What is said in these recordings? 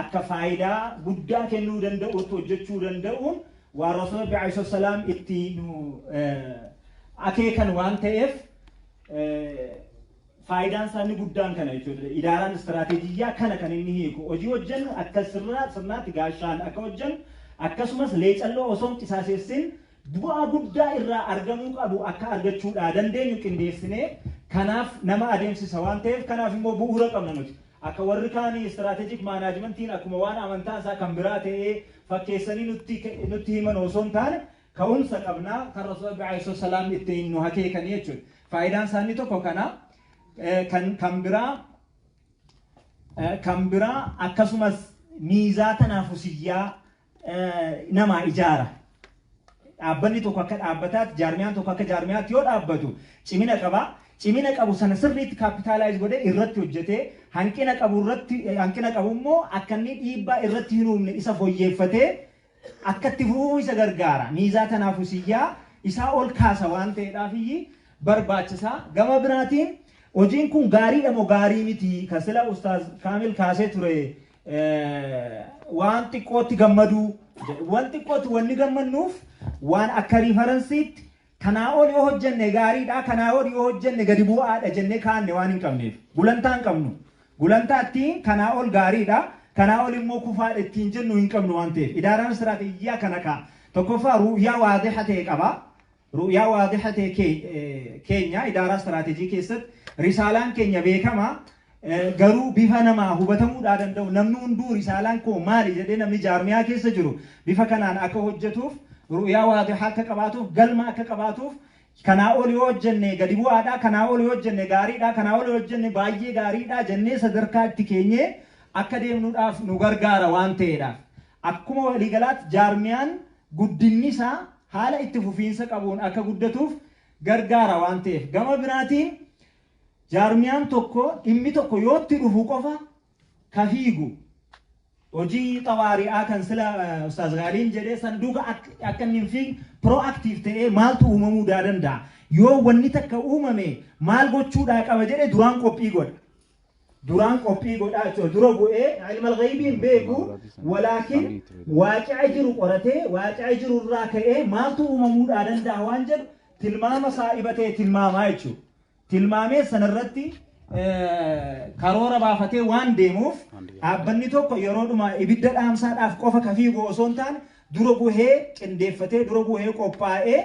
Akka faayidaa guddaa kennuu danda'utti hojjechuu danda'uun waan Rasuulli Rabbi alayhi salaam itti nu akeekan waan ta'eef, faayidaan isaanii guddaan kana jechuudha. Idaaraan istiraateejiyyaa kana kan inni hiiku, hojii hojjennu akka sirnaatti gaashaan akka hojjennu, akkasumas leecalloo osoo hin qisaaseessin bu'aa guddaa irraa argamuu qabu akka argachuudhaa dandeenyu qindeessinee kanaaf nama adeemsisa waan ta'eef, kanaaf immoo bu'uura qabna nuti. Akka warri kaanii strategic managementiin akkuma waan amantaan isaa kan biraa ta'ee fakkeessanii nutti himan osoo hin taane, ka'umsa qabnaa kan Rasuulli Rabbi alayhi salaam ittiin nu akeekanii jechuudha. Faayidaan isaanii tokko kana. Kan biraa akkasumas miizaa tanaafusiyyaa namaa ijaara. Dhaabbanni tokko akka dhaabbataatti, jaarmiyaan tokko akka jaarmiyaatti yoo dhaabbatu cimina qaba. Cimina qabu sana sirriitti capitalize godhee irratti hojjetee, hanqina qabu irratti, hanqina qabu immoo akka inni dhiibbaa irratti hin uumne isa fooyyeffatee akka itti fufuu isa gargaara. Miizaa tanaafusiyyaa isaa ol kaasa waan ta'eedhaafiyyi barbaachisaa. Gama biraatiin hojiin kun gaariidha moo gaarii miti kan sila Ustaaz Kaamil kaasee ture, waan xiqqootti gammaduu, waan xiqqootti wanni gammannuuf waan akka referenceitti kanaa ol yoo hojjenne gaariidha, kanaa ol yoo hojjenne gadi bu'aadha jennee kaanne waan hin qabneef, gulantaa hin qabnu. Gulantaa ittiin kanaa ol gaariidha, kanaa ol immoo kufaadha ittiin jennu hin qabnu waan ta'eef, idaaraan istiraateejiyyaa kana ka'a. Tokkoffaa, ru'yaa waadiha ta'e qaba. Ru'yaa waadiha ta'e keenya idaaraa istiraateejii keessatti risaalaan keenya beekama. Garuu bifa namaa hubatamuudhaa danda'u, namni hunduu risaalaan koo maali jedhee, namni jaarmiyaa keessa jiru bifa kanaan akka hojjetuuf, ru'yaa waadiha akka qabaatuuf, galma akka qabaatuuf, kanaa ol yoo hojjenne gadi bu'aadha, kanaa ol yoo hojjenne gaariidha, kanaa ol yoo hojjenne baay'ee gaariidha jennee sadarkaa itti keenyee akka deemnuudhaaf nu gargaara waan ta'eedhaaf. Akkuma waliigalaatti jaarmiyaan guddinni isaa haala itti fufiinsa qabuun akka guddatuuf gargaara waan ta'eef. Gama biraatiin jaarmiyaan tokko dhimmi tokko yoo itti dhufu qofa ka fiigu, hojii xawaari'aa kan sila Ustaaz Gaaliin jedhee sanduuqa akka inni hin fiigne, proactive ta'ee maaltu uumamuu danda'a, yoo wanni takka uumame maal gochuudhaa qaba jedhee duraan qophii godha. Duraan qophii godhaa jechuudha. Dura bu'ee ilma ghaybiin beeku, walaakin waaqi'a jiru qoratee, waaqi'a jiru irraa ka'ee maaltu uumamuudhaa danda'a waan jedhu tilmaama saa'iba ta'e tilmaamaa jechuudha. Tilmaamee sanarratti karoora baafatee waan deemuuf, dhaabbanni tokko yeroodhuma ibidda dhaamsaadhaaf qofa ka fiigu osoo hin taane, dura bu'ee qindeeffatee, dura bu'ee qophaa'ee,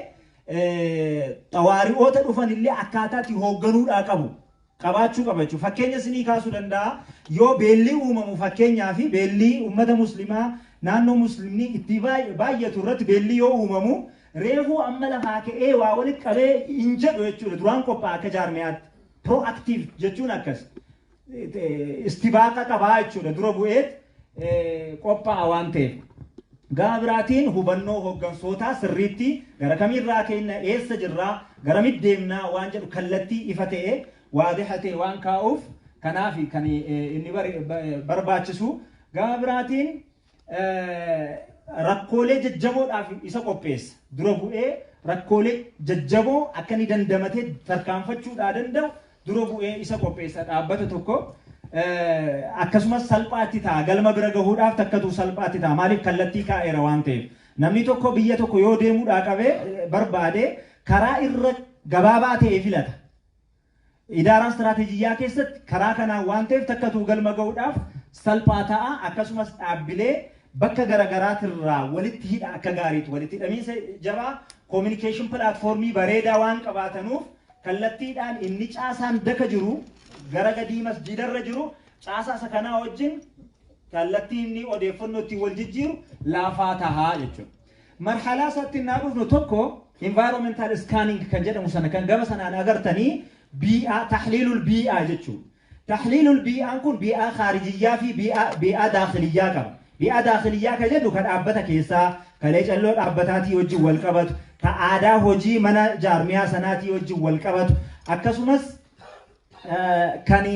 xawaari'oota dhufan illee akkaataa itti hoogganuudhaa qabu qabaachuu qaba jechuudha. Fakkeenya isinii kaasuu danda'a. Yoo beellii uumamu, fakkeenyaa fi beellii uummata muslimaa naannoo muslimni itti baay'atu irratti beellii yoo uumamu, reefuu amma lafaa ka'ee waa walitti qabee hin jedhu jechuudha. Duraan qophaa'a akka jaarmiyaatti. Proactive jechuun akkas. Istibaaqa qabaa jechuudha. Dura bu'eet qophaa'a waan ta'eef. Gama biraatiin hubannoo hooggansootaa sirriitti gara kamirraa kenna, eessa jirraa, garamitti deemnaa waan jedhu kallattii ifa ta'e, waadiha ta'e waan kaa'uuf, kanaaf kan inni barbaachisu. Gama biraatiin rakkoolee jajjaboodhaaf isa qopheessa. Dura bu'ee rakkoolee jajjaboo akka inni dandamatee tarkaanfachuudhaa danda'u dura bu'ee isa qopheessa dhaabbata tokko. Akkasumas salphaatti ta'a, galma bira gahuudhaaf takkatu salphaatti ta'a. Maaliif? Kallattii kaa'eera waan ta'eef. Namni tokko biyya tokko yoo deemuudhaa qabee barbaade, karaa irra gabaabaa ta'e filata. Idaaraan istiraateejiyyaa keessatti karaa kanaan waan ta'eef, takkatu galma gahuudhaaf salphaa ta'a. Akkasumas dhaabbilee bakka garaagaraatirraa walitti hidha akka gaariitu, walitti hidhamiinsa jabaa, communication platformii bareedaa waan qabaatanuuf, kallattiidhaan inni caasaan daka jiru gara gadii masjiidarra jiru caasaa isa kanaa wajjin kallattii inni odeeffannoo ittiin wal jijjiiru laafaa tahaa jechuudha. Marhalaa isaatti naa dhufnu, tokko environmental scanning kan jedhamu sana kan gama sanaan agartanii bii'aa, taxliilul bii'aa jechuudha. Taxliilul bii'aan kun bii'aa khaarijiyyaa fi bii'aa daakhiliyyaa qaba. Bii'aa daakhiliyyaa kan jedhu kan dhaabbata keessaa, kan leecalloo dhaabbataatii wajjin wal qabatu, ka aadaa hojii mana jaarmiyaa sanaatii wajjin wal qabatu, akkasumas kan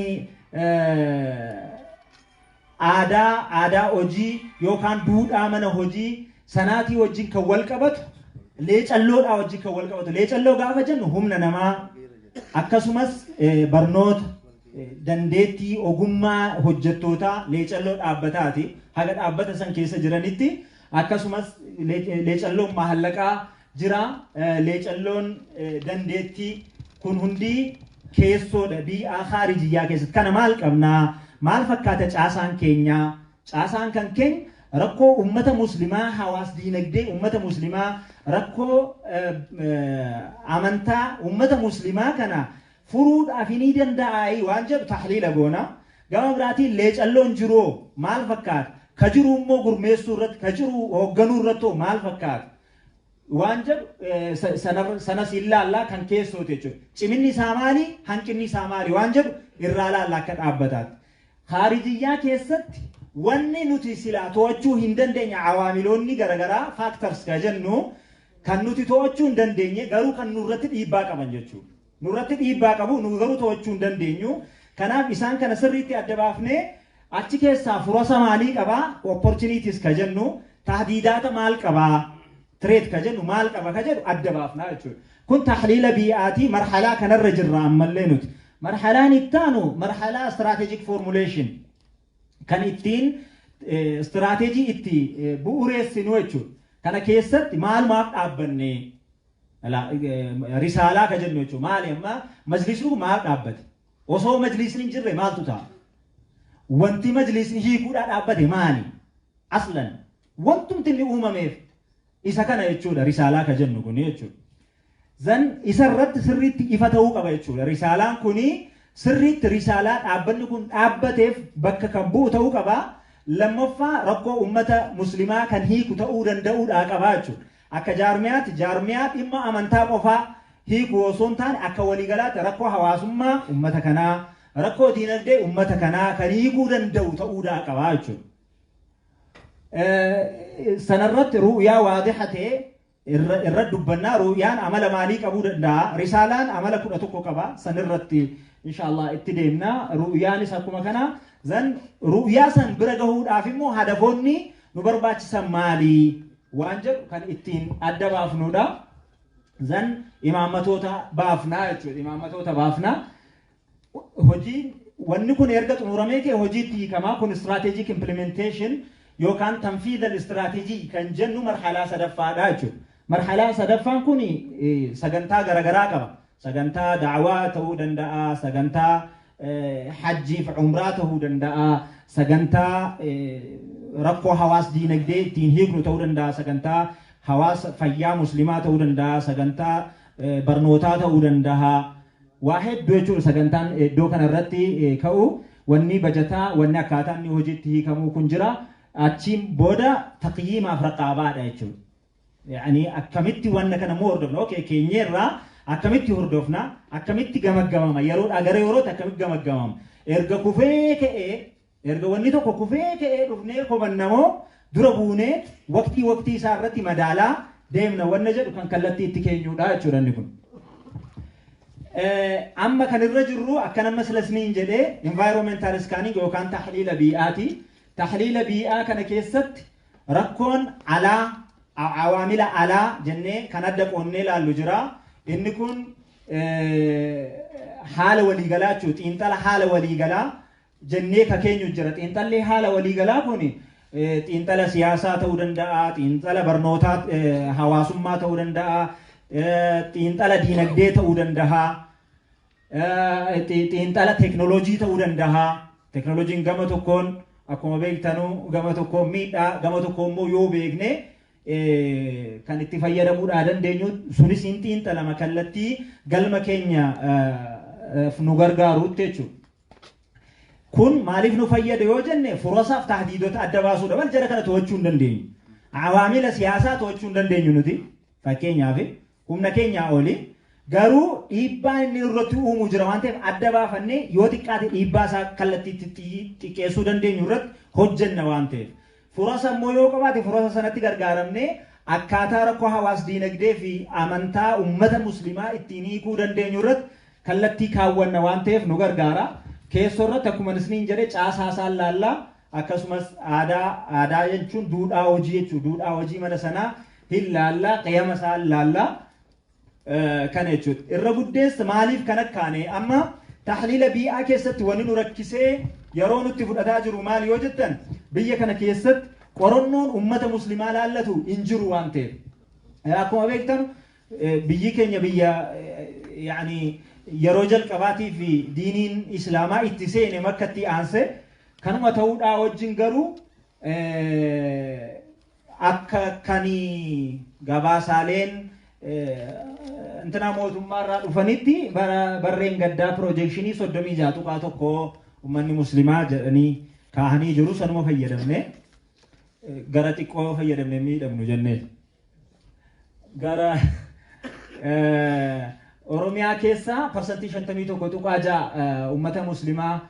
aadaa hojii yookaan duudhaa mana hojii sanaatii wajjin kan wal qabatu, leecalloodhaa wajjin kan wal qabatu. Leecalloo gaafa jennu humna namaa, akkasumas barnoota, Dandeettii ogummaa hojjettootaa, leecalloo dhaabbataati. Haga dhaabbata san keessa jiranitti akkasumas leecalloon maallaqaa jira. Leecalloon dandeettii kun hundi keessoodha, bii'aa khaarijiyyaa keessatti. Kana maal qabnaa? Maal fakkaata caasaan keenyaa? Caasaan kan keenya rakkoo ummata muslimaa, hawaas diinagdee ummata muslimaa, rakkoo amantaa ummata muslimaa kana furuudhaaf ni danda'aa waan jedhu tahliila goona. Gama biraatiin leecalloon jiroo maal fakkaata? Ka jiru immoo gurmeessuu irratti, ka jiru hoogganuu irratti maal fakkaata? Waan jedhu sanas ilaallaa kan keessooti jechuudha. Ciminni isaa maali? Hanqinni isaa maali? Waan jedhu irraa laallaa akka dhaabbataatti. Khaarijiyyaa keessatti wanni nuti silaa to'achuu hin dandeenye, awaamiloonni garaagaraa, factors ka jennu, kan nuti to'achuu hin dandeenye garuu kan nurratti dhiibbaa qaban jechuudha. Nurratti dhiibbaa qabu, nu garuu to'achuu hin dandeenyu. Kanaaf isaan kana sirriitti adda baafnee achi keessaa furasa maalii qabaa? Opportunities ka jennu, tahdiidaata maal qabaa? Threat ka jennu maal qaba ka jedhu adda baafnaa jechuudha. Kun tahliila bii'aatii, marhalaa kanarra jirra ammallee nuti. Marhalaan ittaanu marhalaa strategic formulation, kan ittiin istiraateejii itti bu'uureessinu jechuudha. Kana keessatti maalumaaf dhaabbanne, risaalaa ka jennu jechuudha. Maali amma majlisni kun maal dhaabbate? Osoo majlisni hin jirre maaltu ta'a? Wanti majlisni hiikuudhaa dhaabbate maali? Aslan wantumti inni uumameef isa kana jechuudha, risaalaa ka jennu kun jechuudha. Zan isa irratti sirriitti ifa ta'uu qaba jechuudha. Risaalaan kuni sirriitti risaalaa dhaabbanni kun dhaabbateef bakka kan bu'u ta'uu qaba. Lammaffaa, rakkoo uummata muslimaa kan hiiku ta'uu danda'uudhaa qaba jechuudha. Akka jaarmiyaatti jaarmiyaa dhimma amantaa qofaa hiiku osoo hin taane, akka waliigalaatti rakkoo hawaasummaa uummata kanaa, rakkoo diinagdee uummata kanaa kan hiikuu danda'u ta'uudhaa qaba jechuudha. Sanarratti ru'yaa waadixa ta'e irra dubbannaa. Ru'yaan amala maalii qabuu danda'a? Risaalaan amala 11 qaba. Sanirratti inshallah itti deemna. Ru'yaanis akkuma kana. Zan ru'yaa san bira gahuudhaaf immoo hadafoonni nu barbaachisan maalii waan jedhu kan ittiin adda baafnudha. Zan imaammatoota baafnaa jechuudha. Imaammatoota baafnaa. Hojiin wanni kun erga xumuramee kee hojiitti hiikamaa. Kun strategic implementation yookaan tanfiidal istiraatejii kan jennu marhalaa sadaffaadha jechuudha. Marhalaa sadaffaan kun sagantaa garaagaraa qaba. Sagantaa da'awaa ta'uu danda'a, sagantaa hajjiif umraa ta'uu danda'a, sagantaa rakkoo hawaas diinagdee ittiin hiiknu ta'uu danda'a, sagantaa hawaasa fayyaa muslimaa ta'uu danda'a, sagantaa barnootaa ta'uu danda'a. Waa hedduu jechuudha sagantaan iddoo kanarratti ka'u. Wanni bajataa, wanni akkaataa inni hojiitti hiikamuu kun jira. Achiin booda taqyiimaaf raqaabaadha jechuudha. Yani akkamitti wanna kana immoo hordofna? Okay, keenyerraa akkamitti hordofna? Akkamitti gamaggamama? Yeroodhaa gara yerootti akkamitti gamaggamama? Erga kufee ka'ee, erga wanni tokko kufee ka'ee dhufnee komannamoo, dura buunee waqtii waqtii isaa irratti madaalaa deemna wanna jedhu kan kallattii itti keenyudha jechuudha inni kun. Amma kan irra jirru akka nama silasniin jedhee environmental scanning yookaan tahliila bii'aati. Tahliila bii'aa kana keessatti rakkoon alaa, awaamila alaa jennee kan adda qoonnee ilaallu jira. Inni kun haala waliigalaa jechuudha. Xiinxala haala waliigalaa jennee ka keenyu jira. Xiinxalli haala waliigalaa kun xiinxala siyaasaa ta'uu danda'a, xiinxala barnootaa hawaasummaa ta'uu danda'a, xiinxala diinagdee ta'uu danda'a, xiinxala teeknooloojii ta'uu danda'a. Teeknooloojiin gama tokkoon akkuma beektanuu gama tokkoon miidhaa, gama tokkoon immoo yoo beekne kan itti fayyadamuudhaa dandeenyu, sunis hin xiinxalama kallattii galma keenya nu gargaaruutti jechuudha. Kun maaliif nu fayyada yoo jenne, furasaaf tahdiidota adda baasuudha. Bal jara kana to'achuu hin dandeenyu. Awaamila siyaasaa to'achuu hin dandeenyu nuti. Fakkeenyaaf humna keenyaa oli. Garuu dhiibbaan inni irratti uumu jira waan ta'eef, adda baafannee yoo xiqqaate dhiibbaa isaa kallattiitti xiqqeessuu dandeenyu irratti hojjenna waan ta'eef. Furasa immoo yoo qabaate, furasa sanatti gargaaramnee akkaataa rakkoo hawaas diinagdee fi amantaa uummata muslimaa ittiin hiikuu dandeenyu irratti kallattii kaawwanna waan ta'eef nu gargaara. Keessoo irratti akkuma isiniin jedhe caasaa isaan laallaa, akkasumas aadaa, aadaa jechuun duudhaa hojii jechuudha. Duudhaa hojii mana sanaa hin laallaa, qiyama isaan laallaa kana jechuudha. Irra guddeessa maaliif kan akkaane amma Taxliila bii'aa keessatti wanni nu rakkisee yeroo nutti fudhataa jiru maal yoo jettan, biyya kana keessatti qorannoon ummata muslimaa laallatu hin jiru waan ta'eef. Akkuma beektan biyyi keenya biyya yaani yeroo jalqabaatii fi diiniin islaamaa itti seene Makkatti aanse. Kanuma ta'uudhaa wajjin garuu akka kan gabaasaaleen intina mootummaarraa dhufanitti barreen gaddaa projection 36.1 uummanni muslimaa jedhanii kaahanii jiru. Sanuma fayyadamne, gara xiqqoo fayyadamne miidhamnu jennee. Gara Oromiyaa keessaa 51.6% uummata muslimaa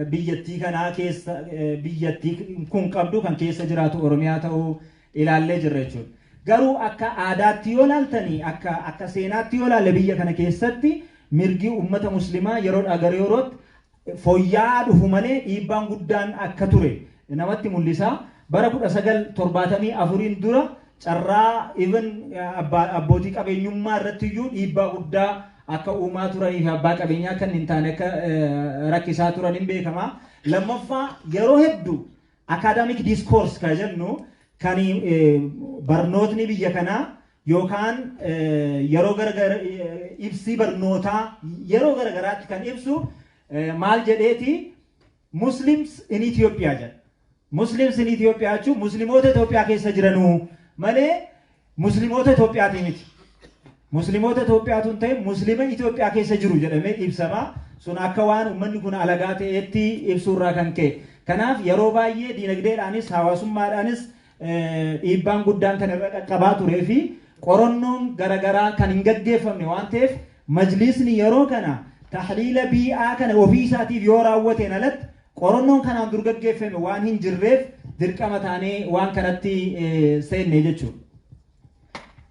biyyattii kanaa keessa, biyyattii kun qabdu kan keessa jiraatu Oromiyaa ta'uu ilaallee jirra jechuudha. Garuu akka aadaatti yoo ilaaltanii, akka seenaatti yoo ilaalle, biyya kana keessatti mirgi uummata muslimaa yeroodhaa gara yerootti fooyya'aa dhufu malee dhiibbaan guddaan akka ture namatti mul'isa. Bara 1974n dura carraa even abbootii qabeenyummaa irratti iyyuu dhiibbaa guddaa akka uumaa turanii fi abbaa qabeenyaa kan hin taane akka rakkisaa turan hin beekama. Lammaffaa, yeroo hedduu academic discourse kan jennu, kan barnootni biyya kanaa yookaan yeroo garagara ibsi barnootaa yeroo garagaraatti kan ibsu maal jedheeti? Muslims in Ethiopia jedha. Muslims in Ethiopia jechuun musliimoota Itoophiyaa keessa jiranuu malee musliimoota Itoophiyaati miti. Musliimoota Itoophiyaatu hin ta'in muslima Itoophiyaa keessa jiru jedhamee ibsama. Sun akka waan uummanni kun alagaa ta'eetti ibsuurraa kan ka'e. Kanaaf yeroo baay'ee diinagdeedhaanis hawaasummaadhaanis dhiibbaan guddaan kan irra qaqqabaa turee fi qorannoon garaagaraa kan hin gaggeeffamne waan ta'eef, majlisni yeroo kana taxliila bii'aa kana ofii isaatiif yoo raawwateen alatti qorannoon kanaan dur gaggeeffame waan hin jirreef dirqama taanee waan kanatti seenne jechuudha.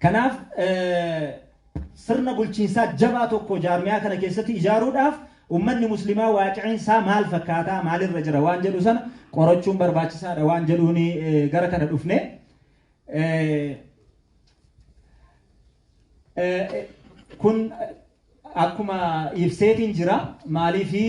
Kanaaf sirna bulchiinsaa jabaa tokko jaarmiyaa kana keessatti ijaaruudhaaf uummanni muslimaa waaqiciin isaa maal fakkaataa, maalirra jira waan jedhu sana qorachuun barbaachisaadha waan jedhuun gara kana dhufne. Kun akkuma ibseetiin jira. Maaliifi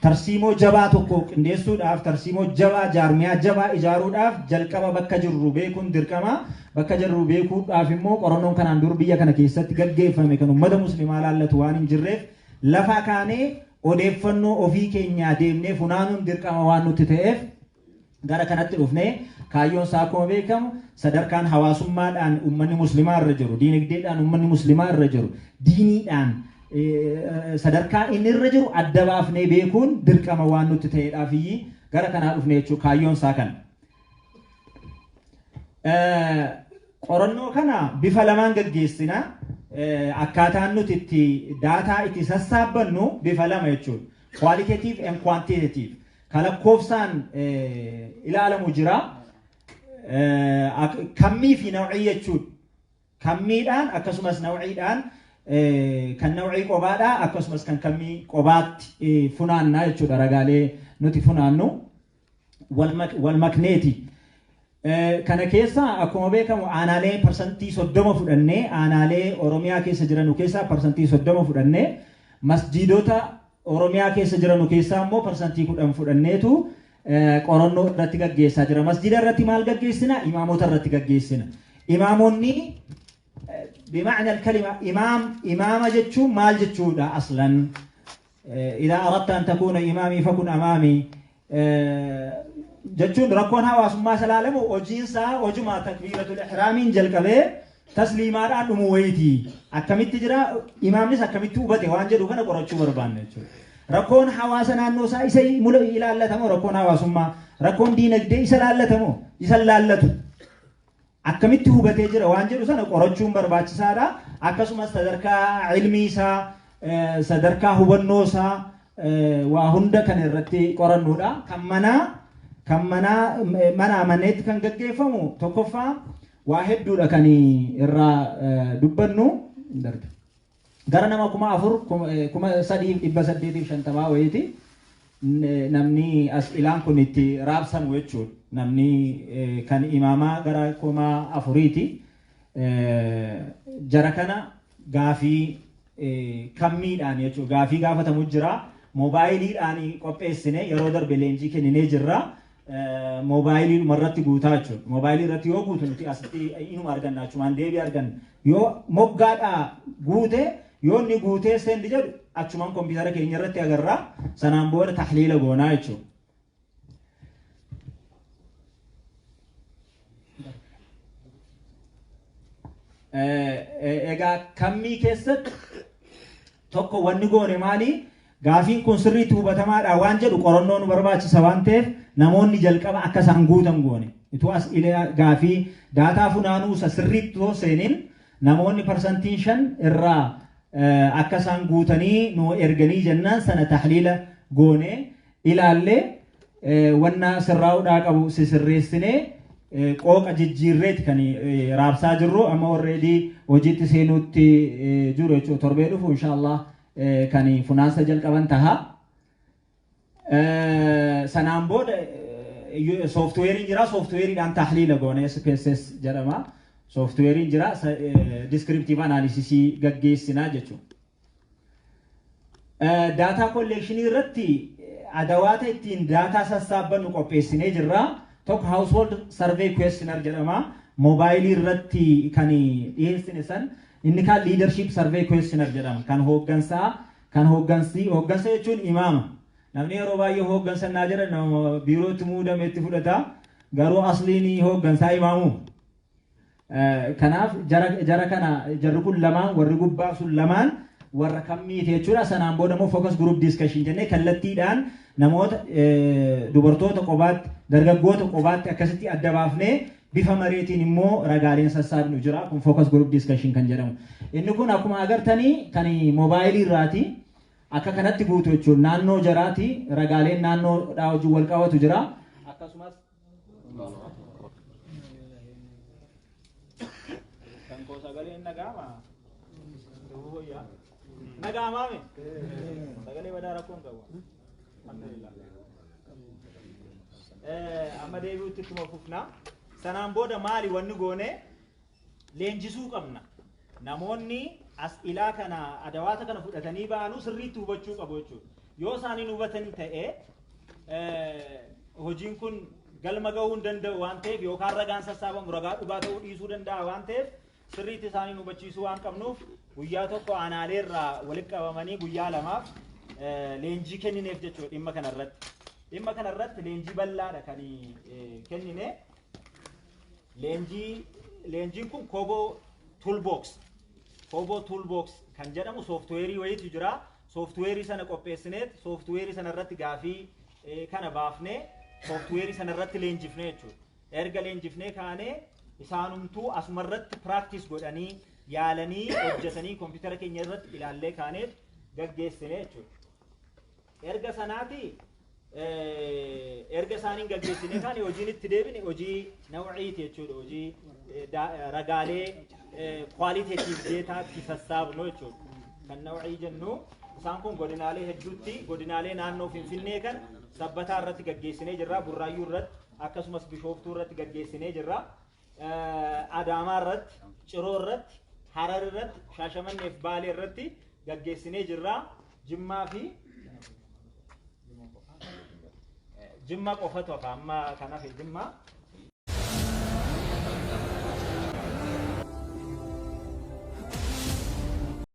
tarsiimoo jabaa tokko qindeessuudhaaf, tarsiimoo jabaa, jaarmiyaa jabaa ijaaruudhaaf jalqaba bakka jirru beekuun dirqama. Bakka jirru beekuudhaaf immoo qorannoon kanaan dur biyya kana keessatti gaggeeffame kan uummata muslimaa laallatu waan hin jirreef, lafa kaanee odeeffannoo ofii keenyaa deemnee funaanuun dirqama waan nutti ta'eef gara kanatti dhufnee. Kaayyoon isaa akkuma beekamu sadarkaan hawaasummaadhaan uummanni muslimaa irra jiru, diinagdeedhaan uummanni muslimaa irra jiru, diiniidhaan sadarkaa inni irra jiru adda baafnee beekuun dirqama waan nutti ta'eedhaaf gara kanaa dhufne jechuudha, kaayyoon isaa kana. Qorannoo kana bifa lamaan gaggeessina. Akkaataan nuti itti daataa itti sassaabbannu bifa lama jechuudha. Qualitative and quantitative. Kan lakkoofsaan ilaalamu jira. Kammii fi nawcii jechuudha. Kammiidhaan akkasumas nawciidhaan, kan nawcii qobaadhaa akkasumas kan kammii qobaatti funaannaa jechuudha ragaalee nuti funaannu wal makneeti. Kana keessa akkuma beekamu aanaalee 30% fudhannee, aanaalee Oromiyaa keessa jiranu keessaa 30% fudhannee, masjiidota Oromiyaa keessa jiranu keessaa immoo 10% fudhanneetu qorannoo irratti gaggeessaa jira. Masjiida irratti maal gaggeessina? Imaamota irratti gaggeessina. Imaamonni بمعنى الكلمة إمام, إمامة jechuun maal jechuudha أصلا؟ إذا أردت أن تكون إمامي فكن أمامي jechuun rakkoon hawaasummaa isa laalamu hojiinsaa hojuma takbiiratul ihraamiin jalqabee tasliimaadhaan dhumu wayitii. Akkamitti jira, imaamnis akkamitti hubate waan jedhu kana qorachuu barbaanna jechuudha. Rakkoon hawaasa naannoo isaa isa ilaallatamoo, rakkoon hawaasummaa, rakkoon diinagdee isa ilaallatamoo isa ilaallatu, akkamitti hubatee jira waan jedhu sana qorachuun barbaachisaadha. Akkasumas sadarkaa ilmii isaa, sadarkaa hubannoo isaa, waa hunda kan irratti qorannuudha. Kan manaa mana maneetti kan gaggeeffamu tokkoffaa waa hedduudha kan irraa dubbannu darbe. Gara nama 4000, 3850 wayiiti. Namni as ilaan kun itti raabsamu jechuudha. Namni kan imaamaa gara 4000ti. Jara kana gaafii Kammiidhaan jechuudha. Gaafii gaafatamu jira. Moobaayiliidhaan qopheessine, yeroo darbe leenjii kenninee jirra. Moobaayilii irratti guutaa jechuudha. Moobaayilii irratti yoo guutu nuti asitti inuma arganna, achumaan deebii arganna. Yoo moggaadhaa guute, yoo inni guutee send jedhu, achumaan kompiitara keenya irratti agarra. Sanaan booda tahliila goonaa jechuudha. Egaa kammii keessatti tokko wanni goone maali? Gaafiin kun sirriitti hubatamaadha waan jedhu qorannoo nu barbaachisa waan ta'eef, namoonni jalqaba akka isaan guutan goone. Ituu as gaafii daataa funaanuu isa sirriitti osoo seenin, namoonni 5% irraa akka isaan guutanii nu erganii jennaan, sana tahliila goone, ilaallee, wanna sirraa'uudhaa qabu sisirreessinee, qooqa jijjiirreeti kan raabsaa jirru. Amma already hojiitti seenuutti jiru jechuudha. Torbee dhufu inshaallah kan funaansa jalqaban taha. Sanaan booda sooftuweeriin jira, sooftuweeriidhaan tahliila goone, SPSS jedhama. Sooftuweeriin jira, descriptive analysisii gaggeessinaa jechuudha. Data collectionii irratti adawaata ittiin daataa sassaabbannu qopheessinee jirra. Tokko household survey questionnaire jedhama. Moobaayilii irratti kan dhiyeessine san. Inni kaan leadership survey questionnaire jedhama. Kan hooggansaa, kan hooggansi, hooggansa jechuun imaama. Namni yeroo baay'ee hooggansa naa jedhan nama biirootti muudametti fudhata. Garuu asliin hooggansaa imaamu. Kanaaf jara kana, jarri kun lamaan, warri gubbaa sun lamaan warra kammiiti jechuudha. Sanaan booda immoo focus group discussion jennee kallattiidhaan namoota, dubartoota qobaatti, dargaggoota qobaatti akkasitti adda baafnee bifa mareetiin immoo ragaaleen sassaabnu jira. Kun focus group discussion kan jedhamu. Inni kun akkuma agartanii kan moobaayilii irraati. Akka kanatti guutu jechuun naannoo jaraati, ragaaleen naannoodhaa wajjin wal qabatu jira. Akkasumas kan koo sagaleen nagaama. Nagaamaame? Sagalee badaa rakkoon qabu. Alhamdulillah. Amma deebi'utti ittuma fufna. Sanaan booda maali wanni goone? Leenjisuu qabna. Namoonni as ilaa kana adawaata kana fudhatanii ba'anuu sirriitti hubachuu qabu jechuudha. Yoo isaaniin hubatan ta'e, hojiin kun galma gahuu hin danda'u waan ta'eef, yookaan ragaan sassaabamu ragaa dhugaa ta'uu dhiisuu danda'a waan ta'eef, sirriitti isaaniin hubachiisuu waan qabnuuf, guyyaa tokko aanaaleerraa walitti qabamanii guyyaa 2f leenjii kennineef jechuudha dhimma kanarratti. Dhimma kanarratti leenjii bal'aadha kan kennine. Leenjiin kun Kobo Toolbox. Kobo Toolbox kan jedhamu sooftuweerii wayiitu jira. Sooftuweerii sana qopheessineet sooftuweerii sana irratti gaafii kana baafnee sooftuweerii sana irratti leenjifnee jechuudha. Erga leenjifnee kaanee, isaanumtuu asuma irratti practice godhanii, yaalanii, hojjetanii, kompiitara keenya irratti ilaallee kaaneet gaggeessine jechuudha. Erga sanaati, erga isaaniin gaggeessine kaane, hojiin itti deebine hojii nawciiti jechuudha. Hojii ragaalee qualitative dataatti sassaabnu jechuudha. Kan nawcii jennu isaan kun godinaalee hedduutti, godinaalee naannoo Finfinnee kan Sabbataa irratti gaggeessinee jirra. Burraayyuu irratti, akkasumas Bishooftuu irratti gaggeessinee jirra. Adaamaa irratti, Ciroo irratti, Harar irratti, Shaashamannee fi Baalee irratti gaggeessinee jirra. Jimmaa fi Jimma qofatu hafa amma kan hafe Jimma.